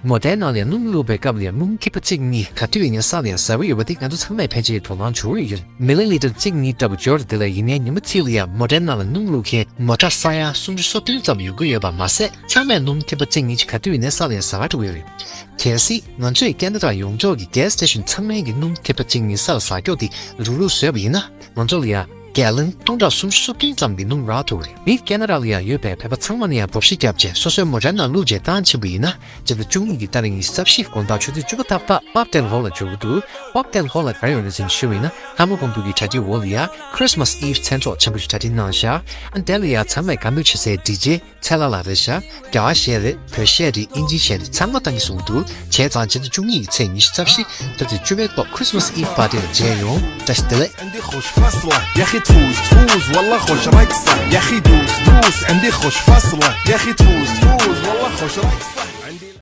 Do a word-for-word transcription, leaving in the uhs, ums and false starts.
མོ་ཌར་ན་ལ་ཡ་སྣུམ་བླུགས་པའི་སྐབས་ལ་ཡ་སྣུམ་ཐིགས་པ་གཅིག་གཉིས་ག་དུས་ཡིན་ན་ས་ལ་ཡ་ཟ་གི་ཡོད་པ་དེ་ང་ཚོ་ཚང་མས་ཕལ་ཆེར་དོ་སྣང་བྱེད་ཀྱི་ཡོད། མི་ལི་ལི་ཊར་གཅིག་གཉིས་ལྟ་བུ་འབྱོར་དེ་ལ་ཡིན་ནའི་ཉི་མ་གཅིག་ལ་ཡ་མོ་ཌར་ན་ལ་སྣུམ་བླུགས་མཁན་མོ་ཊ་ས་ཡ་སུམ་ཅུ་སོ་བདུན་ཙམ་ཡོང་གི་ཡོད་པ་མ་ཟད། ཚང་མས་སྣུམ་ཐིགས་པ་གཅིག་གཉིས་ཅིག་ག་དུས་ཡིན་ནའི་ས་ལ་ཡ་ཟ་ག་འགྲོ་གི་ཡོད་རེད། གལ་སྲིད་ང་ཚོས་ཁེ་ན་ཌ་ཡོངས་རྫོགས་ཀྱི་གེ་སི་སི་ཊེ་ཤན་ཚང་མའི་གི་སྣུམ་ཐིགས་པ་གཅིག་གཉིས་ས་ལ་ཟ་རྒྱུ་དེ་རུག་རུག་བཟོས་པ་ཡིན་ན། ང་ཚོ་ལ་ཡ་གེ་ལོན་སྟོང་ཕྲག་སུམ་ཅུ་སོ་བདུན་ཙམ་གྱི་སྣུམ་རག་ཐུབ་རེད། མི་ཁེ་ན་ཌ་ལ་ཡ་ཡོད་པའི་བོད་པ་ཚང་མ་ནས་ཡ་འབོར་ཤི་བརྒྱབ་བྱས་སོ་སོའི་མོ་ཌར་ན་བླུགས་བྱས་བཏང་ཕྱིན་པ་ཡིན་ན། སྤྱི་ཟླ་བཅུ་གཉིས་ཀྱི་ཏ་རིག་ཉི་ཤུ་རྩ་བཞི་དགོང་དག་ཆུ་ཚོད་བཅུ་པ་ཏག་ཏག་པབ་ཏེལ་ཧོལ་ལ་འབྱོར་གྱི་འདུག་པབ་ཏེལ་ཧོལ་ལ་ག་རེ་ཡོད་རེད་ཟེར་ཞུས་པ་ཡིན་ན། ལྷ་མོ་དགོང་དྲོ་གི་གྲ་སྒྲིག་འོག་ལ་ཡ་ཁྲིས་མ་སི་ཨིབ་མཚན་ཚོགས་ཆེན་པོ་ཞིག་གྲ་སྒྲིག་གནང་བཞག་ཨ་དེ་ལ་ཡ་ཚང་མས་དགའ་མོས་བྱེད་སའི་ཌི་ཇེ་ཚེ་ལྷ་ལགས་རེད་ཤག་རྒྱ་གར་གཞས་རེད། བོད་གཞས་རེད། དབྱིན་ཇིའི་གཞས་རེད། ཚང་མ་བཏང་གི་བཟོ་གི་འདུག་བྱས་ཙང་ཕྱི་ཟླ་བཅུ་གཉིས་ཀྱི་ཚེས་ཉི་ཤུ་རྩ་བཞི་ཏ་རིག་བཅུ་པའི་ཐོག་ཁྲིས་མ་སི་ཨིབ་པར་ཊི་ལ་མཇལ་ཡོང་། བཀྲ་ཤིས་བདེ་ལེགས། عندي خوش فصلة يا أخي تفوز تفوز والله خوش رقصة يا أخي دوس دوس عندي خوش فصلة يا أخي تفوز تفوز والله خوش رقصة